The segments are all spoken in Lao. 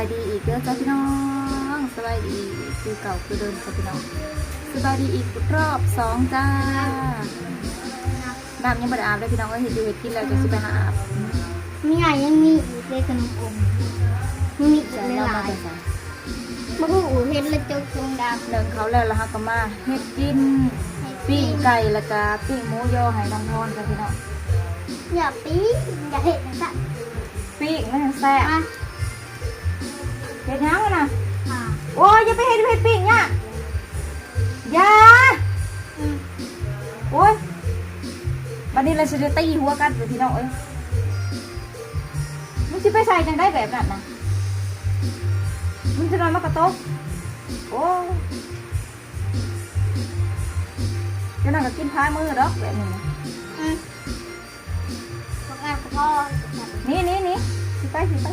ສະບາຍດີອີກເດີຈ້າພີ່ນ້ອງ ສະບາຍດີຄືເກົ່າຄືເດີມຈ້າພີ່ນ້ອງ ສະບາຍດີອີກຮອບສອງຈ້າ. ນ້ຳຍັງບໍ່ໄດ້ອາບເດີພີ່ນ້ອງເອີຍ ເຮັດຢູ່ເຮັດກິນແລ້ວຈັ່ງຊິໄປຫາອາບ. ມີຫຍັງ ຍັງມີອີກເດ້ຂະໜົມອົມ ມີອີກຫຼາຍໆ. ບໍ່ຮູ້ເຮັດແລ້ວຈົກຊົງດຳ. ໜຶ້ງເຂົ້າແລ້ວ ແລ້ວເຮົາກໍມາເຮັດກິນ ປີ້ງໄກ່ ແລ້ວກໍປີ້ງໝູຍໍໃຫ້ນ້ອງພອນກັນພີ່ນ້ອງ. ຢ່າປີ້ງ ຢ່າເຮັດຈັ່ງຊັ້ນ ປີ້ງມັນຈັ່ງແຊບ. ເຮັດຫຍັງຫັ້ນນະ? ໂອ້ຍ ຢ່າໄປເຮັດ ເຮັດປີ້ງຍາກ ຢ່າ. ໂອ້ຍ ບັດນີ້ລະຊິໄດ້ຕີຫົວກັນເດີພີ່ນ້ອງເອີຍ. ມັນຊິໄປໃສ່ຈັ່ງໃດແບບນັ້ນນະ ມັນຈະນອນມັນກະຕົກ. ໂອ້ຍ ຈັ່ງນັ້ນກະກິນພາຍມືດອກແບບນີ້. ອືມ ບັກງາມກະພໍ. ນີ້ໆໆ ຊິໄປ ຊິໄປ.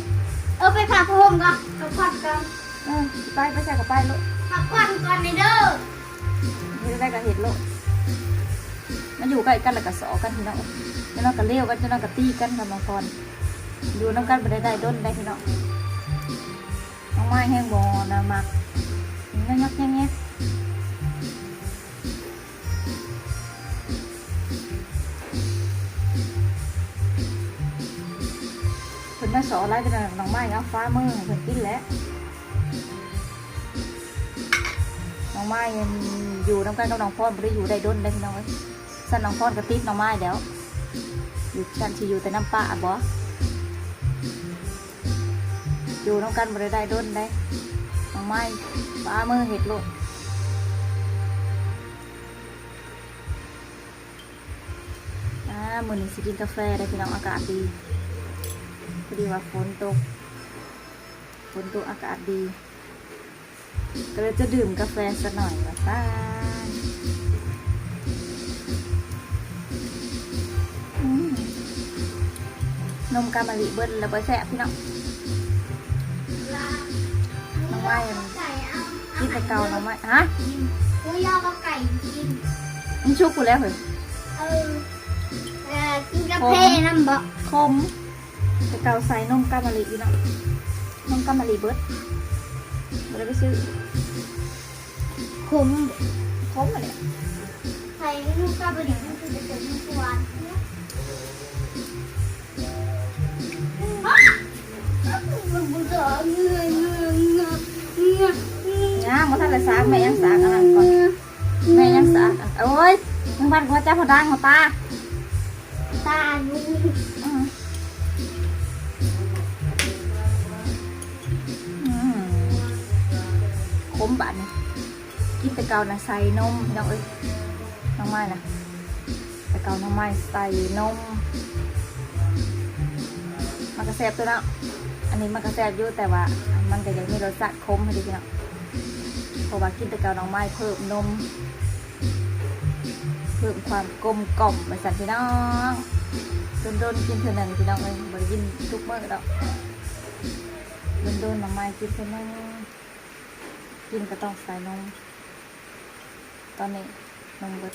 ເອີ ໄປຜ້າຜ້າຫົ່ມກ່ອນ ພັກຜ່ອນກ່ອນ. ເອີ ຊິໄປ ໄປໃສກະໄປໂລດ ພັກຜ່ອນກ່ອນເດີ. ເຮັດໄດ້ກະເຮັດໂລດ ມາຢູ່ໃກ້ກັນແລ້ວກະຊໍກັນພີ່ນ້ອງ. ຈັ່ງນັ້ນກະລຽວກັນ ຈັ່ງນັ້ນກະຕີກັນກັບນ້ອງພອນ. ຢູ່ນຳກັນບໍ່ໄດ້ໄດ້ດົນໄດ໋ພີ່ນ້ອງ. ນ້ອງໄມ້ແຮງບໍ່ນະມັກ ງອກໆແງກໆ. ເພິ່ນມາສອນຫຼາຍ ແຕ່ນ້ອງໄມ້ເອົາຝາມືໃຫ້ເພິ່ນກິນແຫຼະ. ນ້ອງໄມ້ຢູ່ນຳກັນກັບນ້ອງພອນ ບໍ່ໄດ້ຢູ່ໄດ້ດົນເດ້ພີ່ນ້ອງເອີຍ. ຊັ້ນນ້ອງພອນກໍຕິດນ້ອງໄມ້ແລ້ວ. ຢູ່ຊັ້ນຊິຢູ່ແຕ່ນຳປ້າບໍ? ຢູ່ນຳກັນບໍ່ໄດ້ໄດ້ດົນເດ້ ນ້ອງໄມ້ ປາມືເຮັດໂລດ. ອາ ມື້ນີ້ຊິກິນກາແຟເດ້ພີ່ນ້ອງ ອາກາດດີ ພໍດີວ່າຝົນຕົກ ຝົນຕົກອາກາດດີ ກໍເລີຍຈະດື່ມກາແຟຊະໜ້ອຍວ່າຊັ້ນ. ອືມ ນົມກາມະລິເບິດແລ້ວບໍ່ແຊບພີ່ນ້ອງ. ນ້ອງໄມ້ ກິນແຕ່ເກົ່ານ້ອງໄມ້ ຮະ? ມັນສຸກພຸ້ນແລ້ວເຮີ້ຍ. ເອີ ກິນກາແຟນຳບໍ? ຂົມ. ແຕ່ເກົ່າໃສ່ນົມກາມະລິຢູ່ເນາະ ນົມກາມະລິເບິດ ບໍ່ໄດ້ໄປຊື້. ຂົມ ຂົມຫັ້ນແຫຼະ ໃສ່ນົມກາມະລິມັນຄືຈະຂົມ ມັນຄືຫວານ. ຍັງບໍ່ທັນໄດ້ສາກ ແມ່ຍັງສາກອັນນັ້ນກ່ອນ ແມ່ຍັງສາກ. ໂອ້ຍ ມຶງພັນຫົວໃຈຫົວດັງຫົວຕາ ຕາຢູ່. ອືມ ອືມ ຂົມບາດນີ້. ກິນແຕ່ເກົ່ານະໃສ່ນົມພີ່ນ້ອງເອີຍ ນ້ອງໄມ້ນະ ແຕ່ເກົ່ານ້ອງໄມ້ໃສ່ນົມ ມັນກະແຊບຕົວເນາະ. ອັນນີ້ມັນກະແຊບຢູ່ ແຕ່ວ່າມັນກະຢາກມີລົດຊາດຂົມໃຫ້ເດ້ພີ່ນ້ອງ ເພາະວ່າກິນແຕ່ເກົ່ານ້ອງໄມ້ເພີ່ມນົມ ເພີ່ມຄວາມກົມກ່ອມວ່າຊັ້ນພີ່ນ້ອງ. ດົນໆກິນເທື່ອໜຶ່ງພີ່ນ້ອງເອີຍ ບໍ່ໄດ້ກິນທຸກມື້ດອກ ດົນໆນ້ອງໄມ້ກິນເທື່ອໜຶ່ງ. ກິນກໍຕ້ອງໃສ່ນົມ ຕອນນີ້ນົມເບິດ.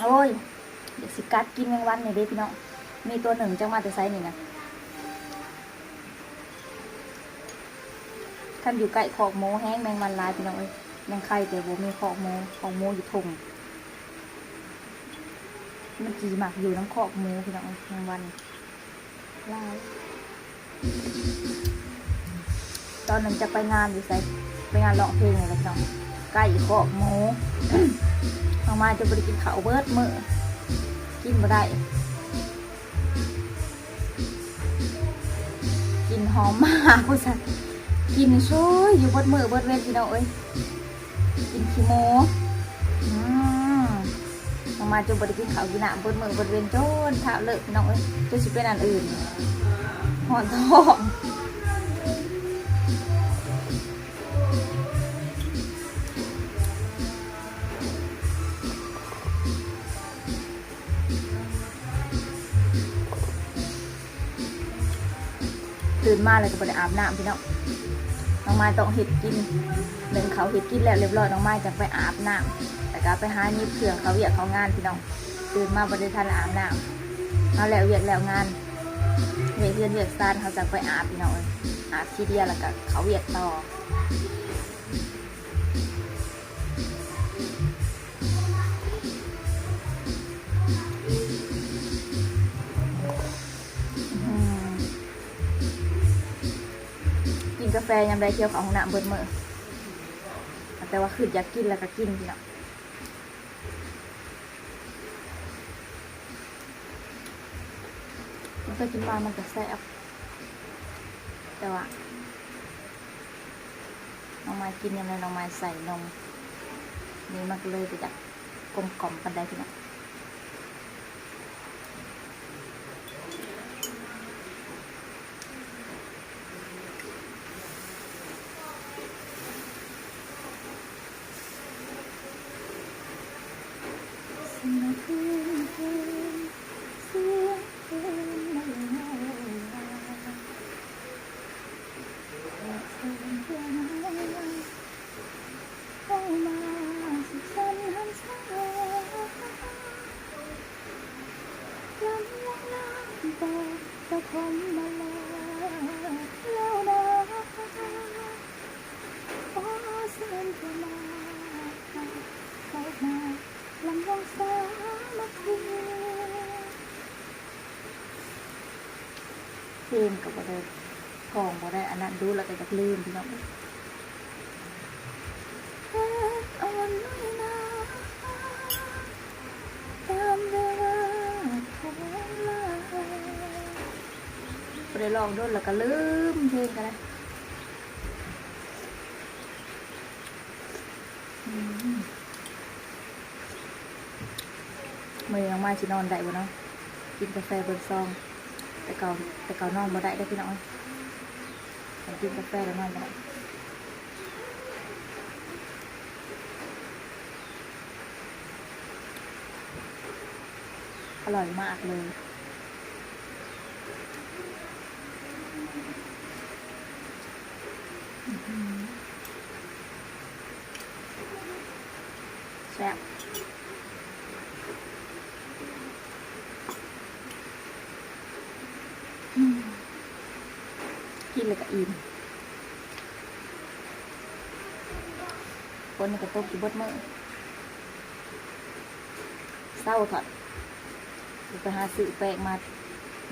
ໂອ້ຍ ຢາກຊິກັດກິນແມງວັນນີ້ເດ້ພີ່ນ້ອງ ມີຕົວໜຶ່ງຈັກມາແຕ່ໃສນີ້ນະ. ຄັນຢູ່ໃກ້ຄອກໝູແຮງແມງວັນຫຼາຍພີ່ນ້ອງເອີຍ ຍັງໄຄແຕ່ບໍ່ມີຄອກໝູ ຄອກໝູຢູ່ທົ່ງ. ມັນຊິມັກຢູ່ນຳຄອກໝູພີ່ນ້ອງເອີຍ ແມງວັນຫຼາຍ. ຕອນນັ້ນຈັກໄປງານຢູ່ໃສ ໄປງານຮ້ອງເພງນີ້ແຫຼະພີ່ນ້ອງ ໃກ້ຄອກໝູ. ອອກມາຈະບໍ່ໄດ້ກິນເຂົ້າເບິດມື້ ກິນບໍ່ໄດ້. ກິ່ນຫອມມາກວ່າຊັ້ນ ກິ່ນໂຊຍຢູ່ເບິດມື້ເບິດເວັນພີ່ນ້ອງເອີຍ ກິ່ນຂີ້ໝູ. ອືມ ອອກມາຈົນບໍ່ໄດ້ກິນເຂົ້າກິນນ້ຳເບິດມື້ເບິດເວັນ ຈົນທ້າວເລີກພີ່ນ້ອງເອີຍ ຈົນຊິເປັນອັນອື່ນ ຮ້ອນທ້ອງ. ຕື່ນມາແລ້ວກໍບໍ່ໄດ້ອາບນ້ຳພີ່ນ້ອງ ນ້ອງມາຍຕ້ອງເຮັດກິນ ໜຶ້ງເຂົ້າເຮັດກິນແລ້ວຮຽບຮ້ອຍ ນ້ອງມາຍຈັ່ງໄປອາບນ້ຳ ແລ້ ກະໄປຫາຫຍິບເຄື່ອງເຂົ້າວຽກເຂົ້າງານພີ່ນ້ອງ. ຕື່ນມາບໍ່ໄດ້ທັນອາບນ້ຳ ເຮົາແລ້ວວຽກແລ້ວງານ ວຽກເຮືອນວຽກຊານ ເຮົາຈັ່ງໄປອາບພີ່ນ້ອງເອີຍ. ອາບທີດຽວແລ້ວກະເຂົ້າວຽກຕໍ່. ກິນກາແຟຍາມໃດ ທ່ຽວເຂົ້າຫ້ອງນ້ຳເບິດມື້ ແຕ່ວ່າຄຶດຢາກກິນແລ້ວກະກິນພີ່ນ້ອງ. ມັນກໍກິນມາມັນກໍແຊບ ແຕ່ວ່ານ້ອງມາຍກິນຍາມໃດນ້ອງມາຍໃສ່ນົມ ນີ້ມັນກໍເລີຍບໍ່ຢາກກົມກ່ອມປານໃດພີ່ນ້ອງ. ເພງກໍບໍ່ໄດ້ ທ່ອງບໍ່ໄດ້ອັນນັ້ນ ດູແລ້ວກໍຢາກລືມພີ່ນ້ອງ. ບໍ່ໄດ້ຮ້ອງດົນແລ້ວກໍລືມເພງກໍໄດ້. ອືມ ມື້ນີ້ນ້ອງມາຍຊິນອນໄດ້ບໍ່ເນາະ ກິນກາແຟເບິ່ງຊອງ. ແຕ່ເກົ່າ ແຕ່ເກົ່ານອນບໍ່ໄດ້ເດ້ພີ່ນ້ອງ ຄັນກິນກາແຟແລ້ວນອນບໍ່ໄດ້. ອະລ່ອຍມາກເລີຍ. ແຊບ ກິນແລ້ວກໍອີ່ມ. ຝົນນີ້ກໍຕົກຢູ່ເບິດມື້ ເຊົາເທາະ ໄປຫາຊື້ແປ້ງມາ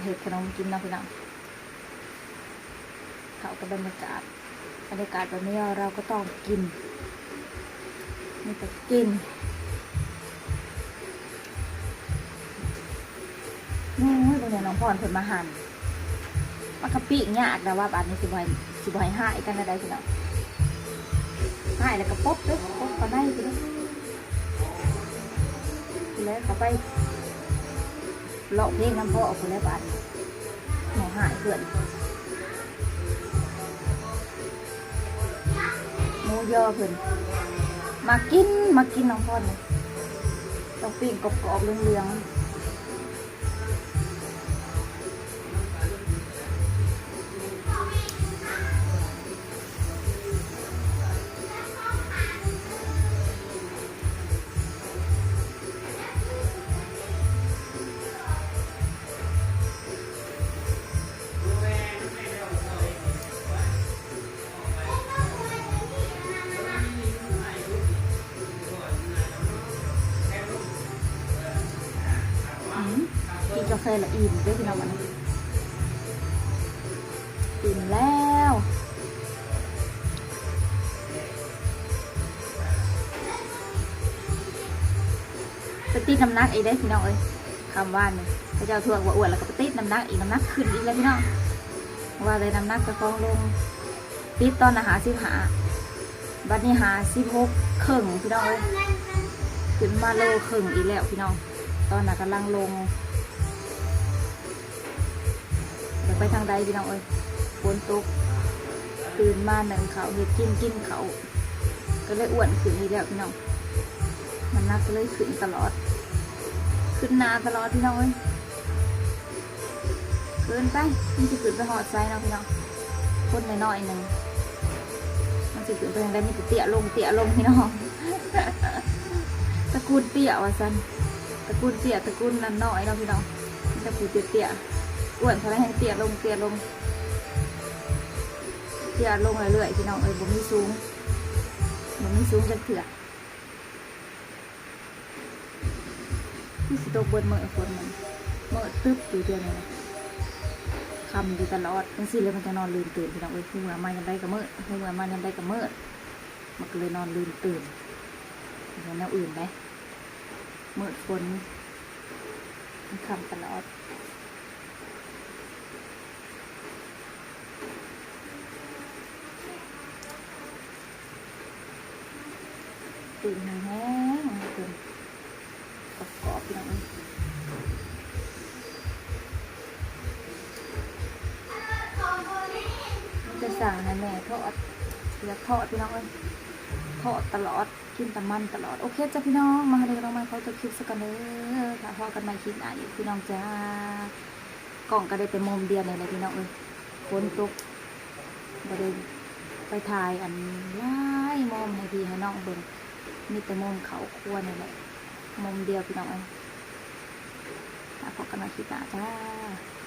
ເຮັດຂະໜົມກິນເນາະພີ່ນ້ອງ. ເຂົ້າກັບບັນຍາກາດ ບັນຍາກາດແບບນີ້ເຮົາກໍຕ້ອງກິນ ມີແຕ່ກິນ. ໂອ້ຍ ເບິ່ງແດ່ ນ້ອງພອນເພິ່ນມາຫັ້ນ ມັນກະປີ້ງຍາກແລ້ວວ່າ ບາດນີ້ຊິບໍ່ໃຫ້ ຊິບໍ່ໃຫ້ຮ້າຍກັນແນວໃດພີ່ນ້ອງ. ຮ້າຍແລ້ວກະປົດເດີ້ ປົດເຂົ້າໃນພຸ້ນເດີ້ ພຸ້ນແຫຼະ ເຂົ້າໄປ ຮ້ອງເພງນຳພໍ່ພຸ້ນແຫຼະບາດນີ້. ໝູຮ້າຍເພື່ອນ ໝູຍໍເພິ່ນ ມາກິນ ມາກິນນ້ອງພອນນີ້ ຕ້ອງປີ້ງກອບໆເຫຼືອງໆ. ອືມ ກິນກາແຟລະອີ່ມເດີ້ພີ່ນ້ອງ ອັນນີ້ ອີ່ມແລ້ວ. ໄປຕິດນ້ຳໜັກອີກເດ້ພີ່ນ້ອງເອີຍ ຄຳຫວານນີ້ ເຂົາເຈົ້າທວງວ່າອ້ວນ ແລ້ວກໍໄປຕິດນ້ຳໜັກອີກ ນ້ຳໜັກຂຶ້ນອີກແລ້ວພີ່ນ້ອງ. ວ່າແຕ່ນ້ຳໜັກເຈົ້າຂອງລົງ ຕິດຕອນນະຫ້າສິບຫ້າ ບັດນີ້ຫ້າສິບຫົກເຄິ່ງພີ່ນ້ອງເອີຍ ຂຶ້ນມາໂລເຄິ່ງອີກແລ້ວພີ່ນ້ອງ. ຕອນນະກຳລັງລົງ ຢາກໄປທາງໃດພີ່ນ້ອງເອີຍ ຝົນຕົກ ຕື່ນມາໜຶ້ງເຂົ້າເຮັດກິນ ກິນເຂົ້າ ກໍເລີຍອ້ວນຂຶ້ນອີກແລ້ວພີ່ນ້ອງ. ນ້ຳໜັກກໍເລີຍຂຶ້ນຕະຫຼອດ ຂຶ້ນໜ້າຕະຫຼອດພີ່ນ້ອງເອີຍ. ເກີນໄປ ມັນຊິຂຶ້ນໄປຮອດໃສເນາະພີ່ນ້ອງ ຄົນນ້ອຍໆໜຶ່ງ ມັນຊິຂຶ້ນໄປທາງໃດ ມີແຕ່ເຕ້ຍລົງ ເຕ້ຍລົງພີ່ນ້ອງ. ກູນເຕ້ຍວ່າຊັ້ນ ຕະກູນເຕ້ຍ ຕະກູນນັ້ນນ້ອຍເນາະພີ່ນ້ອງ ມີແຕ່ຜູ້ເຕ້ຍໆ ອ້ວນເທົ່າໃດແຮ່ງເຕ້ຍລົງ ເຕ້ຍລົງ ເຕ້ຍລົງເລື້ອຍໆ ພີ່ນ້ອງເອີຍ ບໍ່ມີສູງ ບໍ່ມີສູງຈັກເທື່ອ. ຄືຊິຕົກເບິດມື້ຝົນມັນ ມືດຕຶບຢູ່ດຽວນີ້ນະ ຄ່ຳຢູ່ຕະຫຼອດ ຈັ່ງຊີ້ແຫຼະ ມັນຈັ່ງນອນລື່ນຕື່ນ ພີ່ນ້ອງເອີຍ ຮູ້ເມື່ອມາຍາມໃດກໍມືດ ຮູ້ເມື່ອມາຍາມໃດກໍມືດ ມັນກໍເລີຍນອນລື່ນຕື່ນ ບໍ່ແມ່ນແນວອື່ນໃດ ມືດຝົນ ມັນຄ່ຳຕະຫຼອດ. ຕື່ນແຮງໆ ເພິ່ນກອບໆ ພີ່ນ້ອງເອີຍ ຈະສັ່ງໃຫ້ແມ່ທອດ ຢາກທອດ ພີ່ນ້ອງເອີຍ ທອດຕະຫຼອດ ກິນແຕ່ມັນຕະຫຼອດ. ໂອເຄຈ້າພີ່ນ້ອງ ມາເດີນ້ອງ ມາຂໍຈົບຄລິບຊະກ່ອນເດີ ຖ້າພໍ້ກັນໃໝ່ຄລິບໜ້າອີກ ພີ່ນ້ອງຈ້າ. ກ້ອງກໍໄດ້ແຕ່ມຸມດຽວນີ້ແຫຼະ ພີ່ນ້ອງເອີຍ ຝົນຕົກ ບໍ່ໄດ້ໄປຖ່າຍອັນຫຼາຍມຸມໃຫ້ພີ່ໃຫ້ນ້ອງເບິ່ງ ມີແຕ່ມຸມເຂົ້າຄົວນີ້ແຫຼະ ມຸມດຽວ ພີ່ນ້ອງເອີຍ ຖ້າພໍ້ກັນໃໝ່ຄລິບໜ້າຈ້າ.